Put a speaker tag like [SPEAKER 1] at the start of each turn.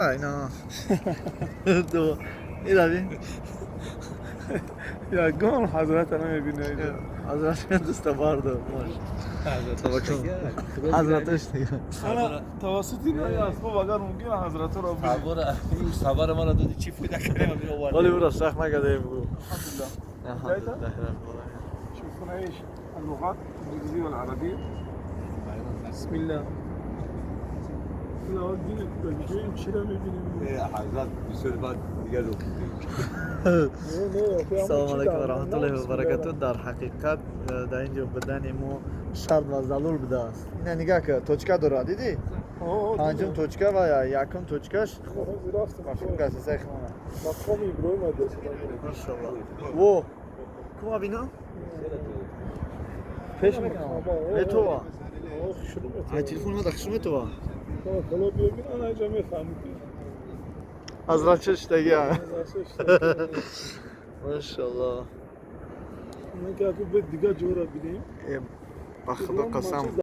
[SPEAKER 1] Ина ира бин.
[SPEAKER 2] Ягон ҳазрата намебинӣ.
[SPEAKER 1] Ҳазрат даста бардор, мош ҳазраташ дига.
[SPEAKER 2] Ана тавассути ин асбоб агар мумкин ҳазраторо бинӣ.
[SPEAKER 3] Сабр, сабр маро доди, чӣ фоида кардем, овардем.
[SPEAKER 1] Вале ура сахт накардем, бу.
[SPEAKER 2] Алҳамдулиллах.
[SPEAKER 1] Алҳамдулиллах.
[SPEAKER 2] شوف هنا ايش اللغات، الانجليزية والعربية. بسم الله. چرا میبینیم؟
[SPEAKER 3] ҳазрат бисёр баъд дигар.
[SPEAKER 1] Салому алайкум ва раҳматуллоҳи ва баракату. Дар ҳақиқат дар ин ҷо будани мо шарт ва зарур будааст. Ина нигаҳ ка, точка дорад, дидӣ? Панҷум точка ва якум точкаш гасисаи хона.
[SPEAKER 2] Мақоми Иброҳим.
[SPEAKER 1] Машалло, во кума бинам, пеш мекунам, метова. Ай, телефон ма дахшо метова. Ҳазрат ча шидаги, машалло.
[SPEAKER 2] Дигар ҷора бинем.
[SPEAKER 1] Ба Худо қасам.